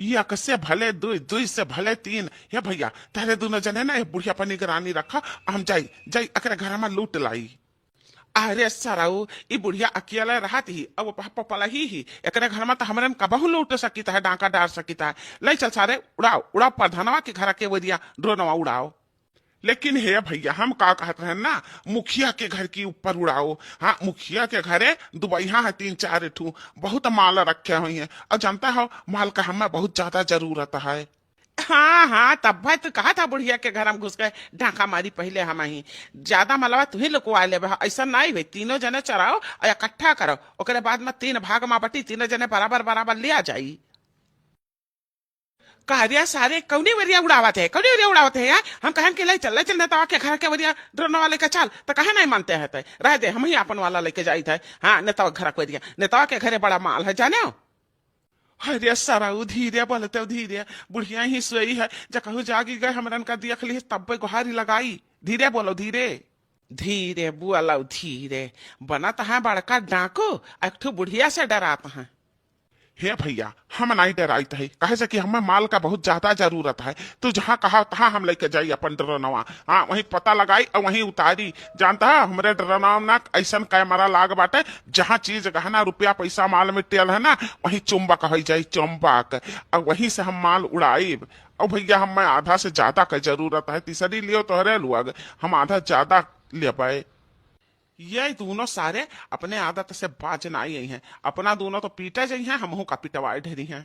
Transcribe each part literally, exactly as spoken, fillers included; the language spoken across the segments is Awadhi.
एक से भले दुई, दुई से भले तीन। हे भइया, तहरे दुनो जने ना, ए बुढ़िया पर निगरानी रखा, हम जाई, जाई, एकरे घर में लूट लाई। अरे सरऊ, ई बुढ़िया अकेले रहत ही, अब पह-, पपलही ही, एकरे घर में तो हमरन कबहू लूट सकित है, डाका डार सकित है। ले चल सारे, उड़ाओ, उड़ाओ प्रधानवा के घर के वरिया, ड्रोनवा उड़ाओ। लेकिन हे भइया, हम का कहत रहन ना, मुखिया के घर की ऊपर उड़ाओ। हाँ, मुखिया के घरे दुबैहा है तीन चार ठू, बहुत माल रखे हुई हैं। और जानता हो, माल का हमें बहुत ज्यादा जरूरत है। हाँ, हाँ, तब भाई तू कहा था बुढ़िया के घर में घुस के डाका मारी पहले हम ही। ज्यादा मलवा तू ही लुकवा लेबे, ऐसा नहीं भाई, तीनों जने चराओ और इकट्ठा करो, ओकरे बाद में तीन भाग में बटी, तीनों जने बराबर बराबर लिया जाई। का रे सारे, कौनी वरिया उड़ावत है, कौनी वरिया उड़ावत है यार? हम कहन के ले चल, ले चल नेतावा के घर के वरिया ड्रोन वाले के चल, तो कहे नहीं मानते हैं ते? रह दे, हम ही अपन वाला लेके जाइत है। हाँ, नेतावा के घर के वरिया, नेतावा के घरे बड़ा माल है, जाने हो? अरे सरऊ, धीरे बोलते हो, धीरे, बुढ़िया ही सोई है, जब कहूँ जागी गए, हमरन का देख ली, तब पे गुहारी लगाई। धीरे बोलो, धीरे। धीरे बोलो, धीरे, बनत है बड़का डाकू, एक ठो बुढ़िया से डरात हैं। हे भइया, हम नाहीं डराइत है, काहे से कि हमें माल का बहुत ज्यादा जरूरत है। तू जहाँ कहा, तहाँ हम लेके जाई अपन ड्रोनवा। हाँ, वहीं पता लगाई और वहीं उतारी। जानता है, हमरे ड्रोनवा में ना ऐसन कैमरा लाग बाटे, जहाँ चीज, गहना, रुपया, पैसा, माल, material है ना, वहीं चुंबक होइ जाई, चुंबक। और वहीं से हम माल उड़ाइब। और भइया, हमें आधा से ज्यादा के जरूरत है, तीसरी लियो तोहरे लुआग, हम आधा ज्यादा लेबै। ये दोनों सारे अपने आदत से बाज ना आई हैं, अपना दोनों तो पीटे जाइ हैं, हमहू का पिटवाए ढेरी हैं।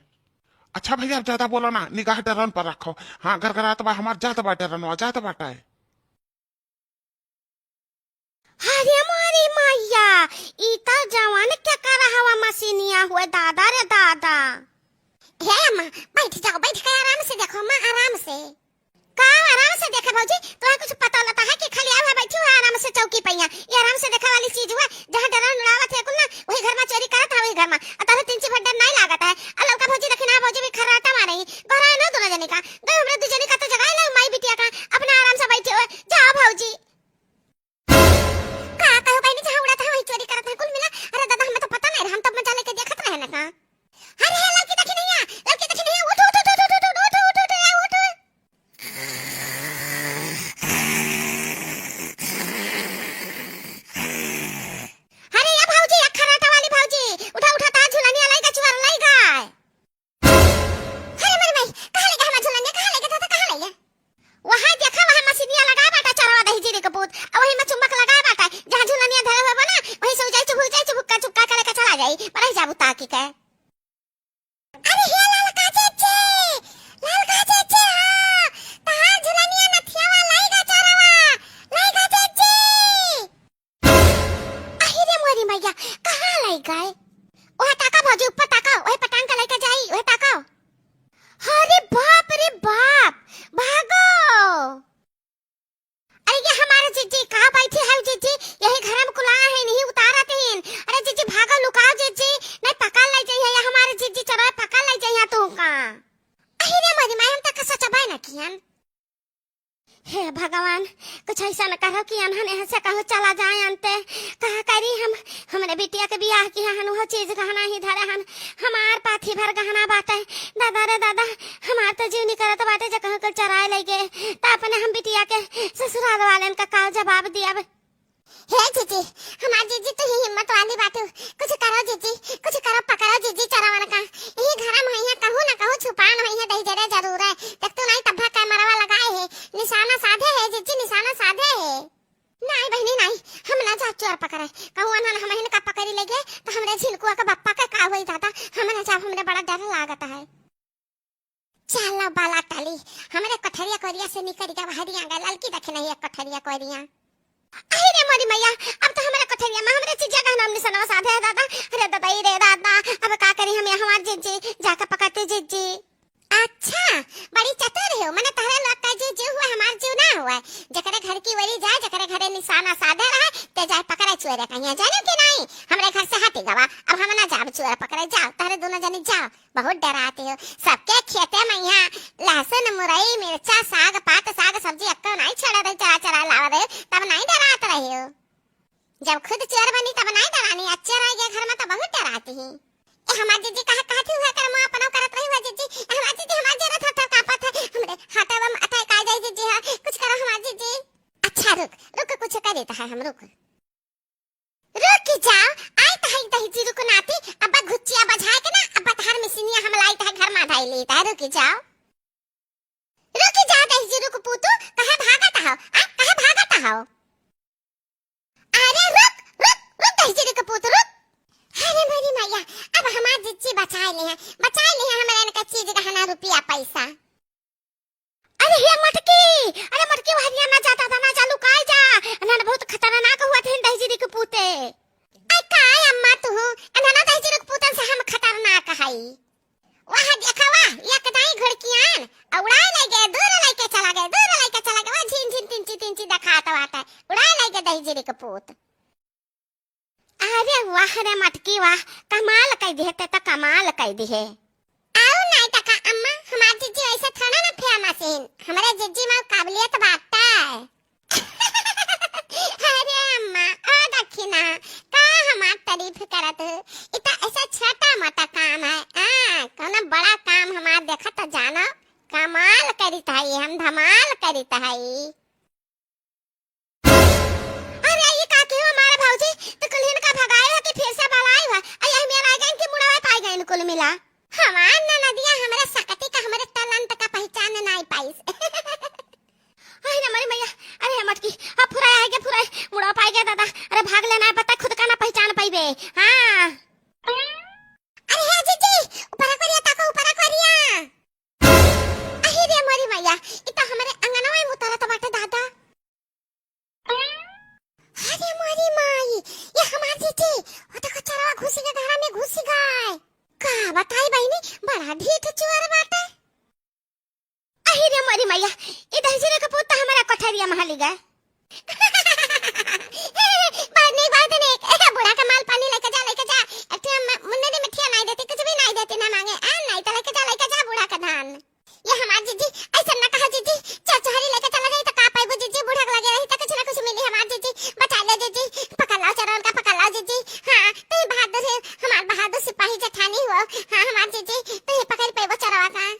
अच्छा भइया, अब ज्यादा बोलो ना, निगाह डरन पर रखो। हाँ, गरगरात बा हमार, जात बा डरनवा, जात बाटे। अरे मोरी मैया, ई त जवन के करहवा मशीनिया हुए, दादा रे दादा। हे अम्मा, बैठ जाओ, बैठ के आराम से देखो अम्मा, आराम से। का आराम से देखे भौजी, तोहे कुछ पता लता है कि खाली आवे बैठी हुआ आराम से चौकी पे यहाँ। ये आराम से देखे वाली चीज हुआ, जहाँ डरन उड़ावत है कुल ना, वही घर में चोरी करत है, वही घर में। और तोहे तिनची भर डर नहीं लागत है। और लौका भौजी देखी ना, भौजी भी खर्राटा मारे ही, गोहराए ना दोनों जने का। गए हमरे दू जने का तो जगाए ले माई बिटिया का, अपना आराम से बैठे हुए। जाओ भौजी। का कहू बहिनी, जहाँ उड़त है वहीं चोरी करत है कुल मिला। अरे दादा, हमें तो पता नहीं रहा, हम तब मजा लेके देखत रहे ना का। अरे हे लड़की देखी नहीं है, लड़की देखी नहीं है, उठ, उठ। अरे या भौजी, या खराटा वाली भौजी, उठा, उठा, तार झुलनिया लाई गा, चुअर लाई गा। अरे मोरी माई, कहाँ ले गया हमार झुलनिया, कहाँ ले गया दादा, कहाँ ले गया? वहाँ देखा, वहाँ मशीनिया लगा बाटा, चरवा दही जीरे के पूत, और वही में चुंबक लगा बाटा, जहाँ झुलनिया धरे हुए बा ना, वहीं से उ जाई चुभुक, जाई चुभुक का चुपका करे के चला जाई, पर रह जाबू ताकी के। अरे हे ललका चेचे, ललका चेचे, हाँ, तहार झुलनिया नथियावा लाई गा चरवा, लाई गा चेचे। अहि रे मोरी मैया, कहाँ लाई गए? ओहे ताका भौजी, ऊपर ताका, ओहे पटांग के लेके जाई, ओहे ताका। अरे बाप रे बाप, भागो। अरे ये हमारे जीजी, कहाँ बैठी है जीजी? यही घर में कुला है, नहीं उतारत हैं। अरे जीजी भागो, लुकाओ जीजी, नहीं पकड़ ले जाइए, ये हमारे जीजी चलो, पकड़ ले जाइए तू का। अहि रे मोरी माई, हम तक सोचबे न कियन। हे भगवान, कुछ ऐसा न करो कि अनहन यहाँ से कहूँ चला जाए अंते। कहा करी हम, हमरे बिटिया के बियाह किया हन, वो चीज गहना ही धरे हन, हमार पाथी भर गहना बाटे। दादा रे दादा, हमार तो जीव निकरत बाटे, जे कहूँ के चराए ले गए, त अपने हम बिटिया के ससुराल वालन का का जवाब दियब? हे जीजी, हमार जीजी तो ही हिम्मत वाली बाटू, कुछ करो जीजी, कुछ करो, पकड़ो जीजी चोरवन का। यही घर में है, कहूँ ना कहूँ छुपान है, दही जरे जरूर है। देख तू नहीं तब्बा कैमरवा लगाए है, निशाना साधे है जीजी, निशाना साधे है। नहीं बहिनी नहीं, हम ना जाब चोर पकड़े, कहूँ अनहन हमहिन का पकड़ी ले गए, तो हमरे झिनकुआ के बप्पा के का होई दादा, हम ना जाब, हमरे बड़ा डर लागत है। चलो बाला टाली, हमरे कोठरिया कोरिया से निकल के बाहर आ गए, ललकी देखे नहीं एक कोठरिया कोरिया। अहि रे मोरी मैया, अब तो हमरे कोठरिया में हमरे चीजा का नाम निशाना साधे है दादा। अरे दादा, ई रे दादा, अब का करी हम यहाँ जीजी, जाके पकड़ते जीजी। अच्छा, बड़ी चतुर हो, मने तहरे लोग का जीव जीव हुआ, हमार जीव ना हुआ। जकरे घर की ओरी जाए, जकरे घरे निशाना साधे रहे, ते जाए पकड़े चोरे कहिया, जाने कि नहीं? हमरे घर से हटी गवा, अब हम ना जाब चोर पकड़े, जाओ, तहरे दोनों जनी जाओ। बहुत डराते हो। सबके खेते में यहाँ लहसुन, मुरई, मिर्चा, साग पात, साग सब्जी अक्को नहीं छोड़ा रहे, चरा चरा लावा रहे, तब नहीं डरात रहे हो। जब खुद चोर बनी तब नहीं डरानी, अच्छे रह गए घर में तो बहुत डराती ही। ए हमार जीजी कहा कहती हुआ कर मुँह अपनो करत रही हुआ जीजी, ए हमार देत है हमरो के। रुकि जाओ, आइत है दहिजरी क नाती, अब घुचिया बझाए के ना, अब तहार मिसिनिया हम लाइत है घर मा धइ लेइत है, रुकि जाओ। रुकि जाओ दहिजरी क पूत, कहाँ भागत हौ? आ, कहाँ भागत हौ? अरे रुक, रुक, रुक दहिजरी क पूत, रुक। अरे मोरी मैया, अब हमार जिज्जी बचाए लिहे, बचाए लिहे हमार इनका चीज गहना रुपया पैसा। अरे हे मटकी, अरे मटकी, वहरिया ना जा दादा, ना जा, लुकाए जा। अनहन बहुत खतरनाक हुआ थे दहिजरी के पूते। अरे काय अम्मा तू, अनहन दहिजरी के पूतन से हम खतरनाक हई। वह देखा वह, एक दाई घुड़कियान, आ उड़ाए लइ गए, दूर लइके चला गए, दूर लइके चला गए, वह झिन झिन तिनची तिनची देखात बाटे, उड़ाए लइ गए दहिजरी के पूत। अरे वाह रे मटकी वाह, कमाल कइ दिहे ते तो, कमाल कइ दिहे। आउ नाई टका अम्मा, हमार जिज्जी ऐसे थोड़ा ना famous हीन, हमरे जिज्जी मा काबिलियत बाटे। अरे अम्मा, ओ दखिना, का हमार तारीफ करत हो? इ तो ऐसा छोटा मोटा काम है, हाँ, कौनो बड़ा काम हमार देखत तो जानो, कमाल करित हई, हम धमाल करित हई। अरे, ई का किहो हमारे भौजी? तू कुल्हिन का भगाए हो कि फिर से बलाई हो? अरे, हम ये राय गइन कि मुड़ावे पाई गइन कुल मिला। हमार ननदिया हमरे सकती का, हमरे talent का पहचान नाई पाइस। अरे, हमारी मैया, अरे, मटकी, अब फुराए आए गए, फुराए, मुड़ा पाए गए दादा। अरे, भाग लेना है, पता खुद का ना पहचान पाइबे। हाँ। अरे, हे जीजी, ऊपरा करिया, ताको ऊपरा करिया। अहि रे मोरी मैया, इ तो हमरे अंगनवा में उतरत बाटे दादा। अरे मोरी माई, ये हमार जीजी, ओ देखो चरवा घुसी गए, घरा में घुसी गए। का बताई बहिनी, बड़ा ढीठ चुअर बाटे। अहि रे मोरी मैया, इ दहिजरी के पूत तो हमारा कोठरिया में हली गए। बहुत नीक, बहुत नीक। ए, बूढ़ा के माल पानी लेके जा, लेके जा। एक ठे म-, मुन्ने दी मिठिया नाई देती, कुछ भी नाई देती, ना मांगे। आ, नाई तो लेके जा, लेके जा बूढ़ा का धान। ये हमार जीजी, ऐसा ना कहा जीजी। चरचोहरी लेके चला जाई तो का पाइबू जीजी? बूढ़ा के लगे रही तो कुछ ना कुछ मिली हमार जीजी। बचा ले जीजी, पकड़ लाओ चरवन का, पकड़ लाओ जीजी। हाँ, तू ही बहादुर है, हमार बहादुर सिपाही जेठानी हो। हाँ, हमार जीजी, तू ही पकड़ पाइबो चरवा का।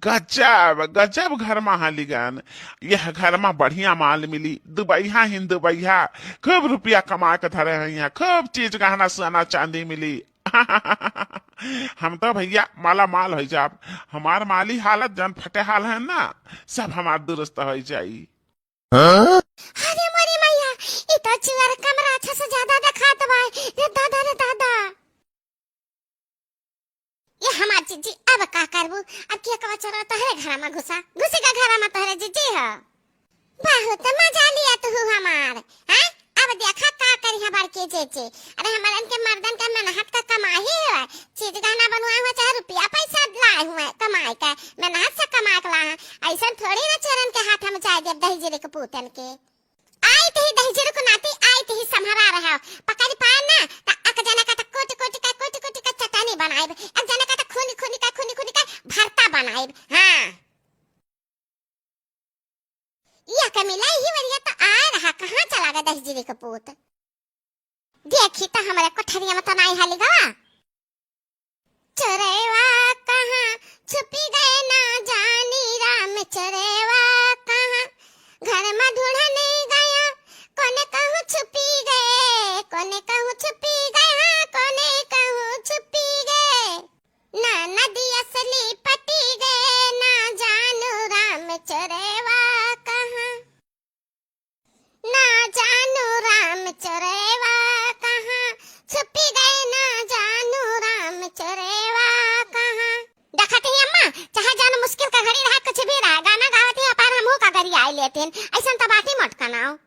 गजब, गजब घर मा हालिगन। यह घर मा बढ़िया माल मिली, दुबैहा हिन दुबैहा, खूब रुपया कमा के धरे हैं यहाँ, खूब चीज गहना सोना चांदी मिली। हम तो भैया माला माल होइ जाब, हमार माली हालत जौन फटे हाल है ना, सब हमार दुरुस्त होइ जाई। हाँ? अरे मोरी मैया, इ तो चुअर कम राक्षस ज्यादा देखात बा। रे दादा, रे दादा। ये हमार जीजी, अब का करबू? अब के कवा चोरा तोहरे घरा में घुसा, घुसी का घरा में तोहरे जीजी हो। बहुत मजा लिया तू हमार, हाँ? अब देखा का करी हमार के जीजी। अरे हमारन के मर्दन के मेहनत का कमाई है, चीज गहना बनवाए हो चाहे रुपया पैसा लाए हुए कमाई का, मेहनत से कमा के ला। ऐसन थोड़ी ना चोरन के हाथ हम जाए देब दहिजरी के पूतन के। आइत ही दहिजरी के नाती, आइत ही सम्हरा रहा। पकड़ पाए ना, त एक जना का त कूट कूट के, कूट कूट के चटनी बनाइब, एक जना का त खूनी खूनी के, खूनी खूनी के भरता बनाइब। हाँ। या के मिला ही वरिया त आ रहा, कहाँ चला गया दहिजरी के पूत? देखी त हमरे कोठरिया में त नाई हाली गवा। चोरवा कहाँ छुपी गए ना जानी राम, चोरवा कहाँ घर में ढूंढने गया, कोने कहूँ छुपी गए, कोने कहूँ छुपी गए, हाँ, कोने कहूँ छुपी गए। ना नदी असली पटी गए, ना जानू राम चोरवा कहाँ। ना जानू राम चोरवा कहाँ छुपी गए, ना जानू राम चोरवा कहाँ। देखत ही अम्मा, चाहे जान मुश्किल का घड़ी रहा, कुछ भी रहा, गाना गावत ही अपार हमहू का गरी आए लेते हैं, ऐसन तो बात ही मत कनाओ।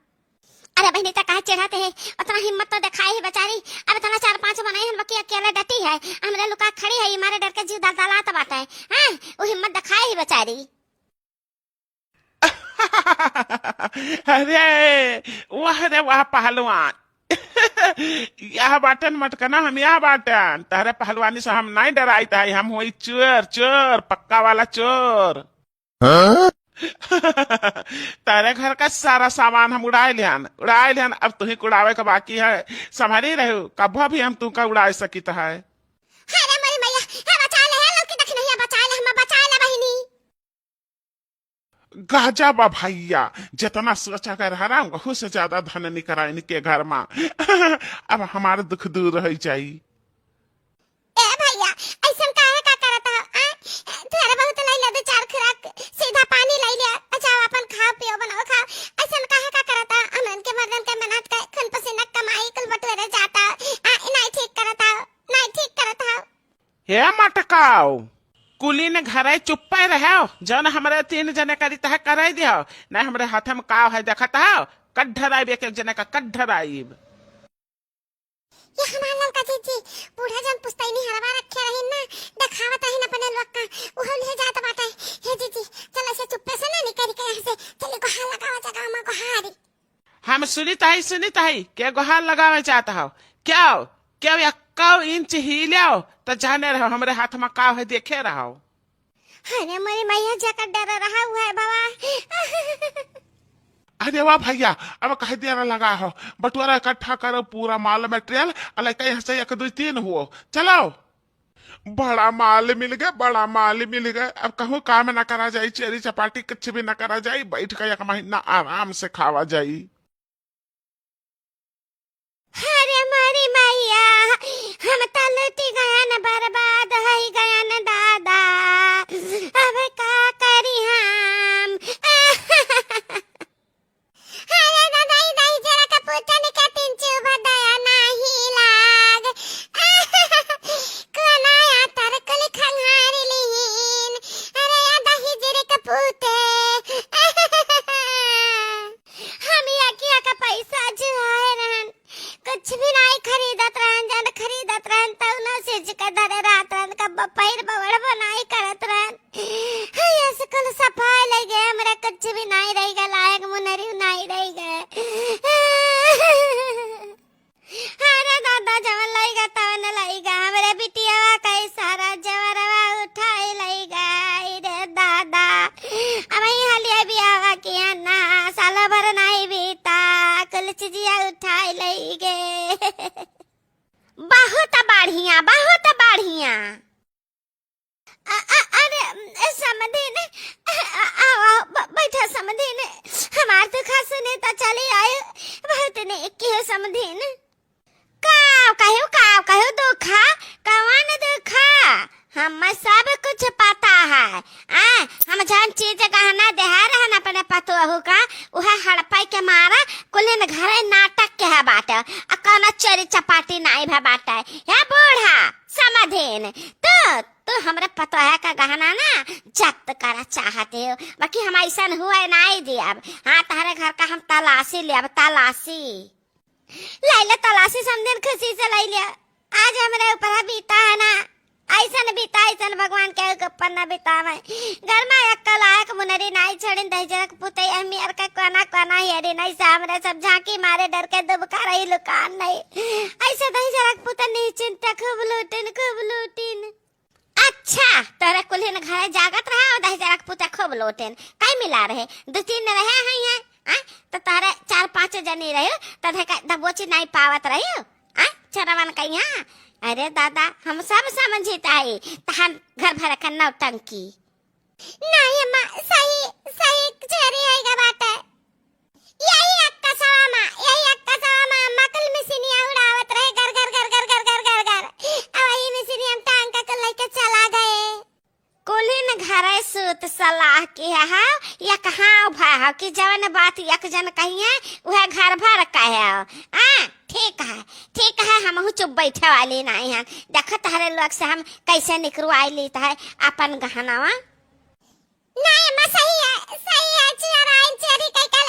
अरे बहिनी, त काहे चिढ़ाते है? उतना हिम्मत तो दिखाए ही बेचारी। अब इतना चार पांच बनाई हन, बाकी अकेले डटी है। हमरे लुका खड़ी है, मारे डर के जीव दलदलात बाटे। हैं? वो हिम्मत दिखाए ही बेचारी। अरे, वाह रे वाह पहलवान। यह बाटन मटकना, हम यह बाटन। तहरे पहलवानी से हम नहीं डराइत है, हम होई चोर, चोर, पक्का वाला चोर। हाँ? तारे घर का सारा सामान हम उड़ाए लिहन, उड़ाए लिहन, अब तुही के उड़ावे का बाकी है। संभारी रहू, कब्बो भी हम तुहका उड़ाए सकित है। हे रे मोरी मैया, हे बचा ले, हे लौकी दखिनहिया, बचा ले, हम बचा ले बहिनी। गजब बा भइया, जेतना सोचा के रहा ना, वहू से ज्यादा धन निकरा इनके घर मा। अब हमार दुख दूर होइ जाई। ए भइया, अइसन काहे का करत हो? आ, थोड़ा बहुत लइ ले, दो चार खुराक, सीधा पानी लइ ले, जाओ अपन खाओ पियो, बनाओ खाओ। अइसन काहे का करत हो? हमन के मर्दन के मेहनत के खून पसीना कमाई कुल बटोरे जात हो। आ, नाहीं ठीक करत हो, नाहीं ठीक करत हो। हे मटकाओ, कुलीन घरे चुप्पे रहो, जौन हमरे तीन जने करी तहे करे दियो, नाहीं हमरे हाथे मा काव है देखत हो, कट धराइब एक एक जने का, कट धराइब। ये हमार ललका जीजी, बूढ़ा जौन पुस्तैनी हरवा रखे रहिन ना, देखावत रहिन अपने लोग का, उहो ले जात बाटे। हे जीजी, चलो से चुप्पे से ना निकरी के यहाँ से, चली गोहार लगावा जगह मा गोहारी। हम सुनित हई, सुनित हई, के गोहार लगावे जात हौ? क्यों? क्यों एक्कौ इंच हिलेव, त जाने रहो, हमरे हाथ मा का है, देखे रहो। अरे मोरी मैया, जेकर डर रहा हुआ है बाबा। अरे वाह भइया, अब कहे देर लगा हो, बटुआरा इकट्ठा करो, पूरा माल material, अ लइका यहाँ से एक, दो, तीन हुओ, चलो। बड़ा माल मिल गए, बड़ा माल मिल गए। अब कहूँ काम ना करा जाई, चोरी चपाटी कुछ भी ना करा जाई, बैठ के एक महीना आराम से खावा जाई। अरे मोरी मैया, हम त लुटि गयन, बर्बाद होइ गयन दादा, अब का करी हम? अरे दादा, ई दहिजरा के पूतन के पिंचू भदया नाही लाग। कोना या तरकुल खंगारी लिहिन। अरे या दहिजरे के पूते। हम यकिया का पैसा जुआए रहन, कुछ भी नाई खरीदत रहन, जन खरीदत रहन, तौनो से जिका धरे रहत रहन, कब पहिर बवड़ बनाई करत रहन। हाय, स्कूल सफाई लइ गए, हमरा कुछ भी नाई रहि गए, लायक मुनरी नाई रहि गए। अरे दादा, जवन लइ गए, तवन लइ गए, हमरे बिटिया कई सारा जवरवा उठाई लइ गए रे दादा। अब ही हलिया बियाह किया ना, साल भर नाई बीता, कुल चीजिया उठाई लइ गए। बहुत बढ़िया, बहुत बढ़िया। अ, अ, अरे, ए, समधिन, अ, अ, आओ, आओ, ब-, बैठा समधिन, हमार दुखा सुने त चली आए, बहुत नीक किहे समधिन। का कहियो, का कहियो दुखा, कवन दुखा? हमें सब कुछ पता है। आ, हम जौन चीज गहना देहे रहन अपने पतोहू का, उहे हड़पै के मारा कुलिन घरे नाटक के है बाटे, आ कौनो चोरी चपाटी नाई भे बाटे। हे बूढ़ा, समधिन, तू, तू हमरे पतोह का गहना ना जब्त करा चाहत हो, बाकी हम अइसन हुए नाई दियब। हाँ, तहरे घर का हम तलाशी लेब, तलाशी। लइ ले तलाशी समधिन, खुशी से लइ ले। आज हमरे ऊपर बीता है ना, अइसन बीता, अइसन भगवान के ऊपर ना बितावे। घर मा एक लायक मुनरी नाई छोड़िन, दहिजरक पुतई अहमियर का कोना कोना हेरी नाई से हमरे सब झांकी मारे डर के दुबका रही लुकान नाई। अइसे दहिजरक पुतई निश्चिंत खूब लूटिन, खूब लूटिन। अच्छा, तोरे कुल्हिन घरे जागत रहा और दहिजरक पुतई खूब लूटिन। कई मिला रहे? दो तीन रहे हैं, हैं? आ? तो तोरे चार पाँच जनी रहे, तोरे का दबोची नाई पावत रहे, आ? चरवन कहिया? अरे दादा, हम सब समझित हई, तहन घर भर का नौटंकी। नाई अम्मा, सही, सही चोरी होइगा बाटे। यही अक्का सवा मा, यही अक्का सवा मा अम्मा कुल मिसिनिया उड़ावत रहे, गर, गर, गर। अब वही मिसिनिया हम टांग का कुल लइके चला गए। कुलिन घरे सूत सलाह किहे है, या कहाँ उभा है कि जवन बात एक जन कहिए, उहे घर भर कहे हो। हाँ, ठीक है, ठीक है, हमहू चुप बैठे वाली नाई है। देखो तहरे लोग से हम कैसे निकरवाई लीत है अपन गहनवा। नाई अम्मा, सही है, सही है, चुराइन चोरी कइके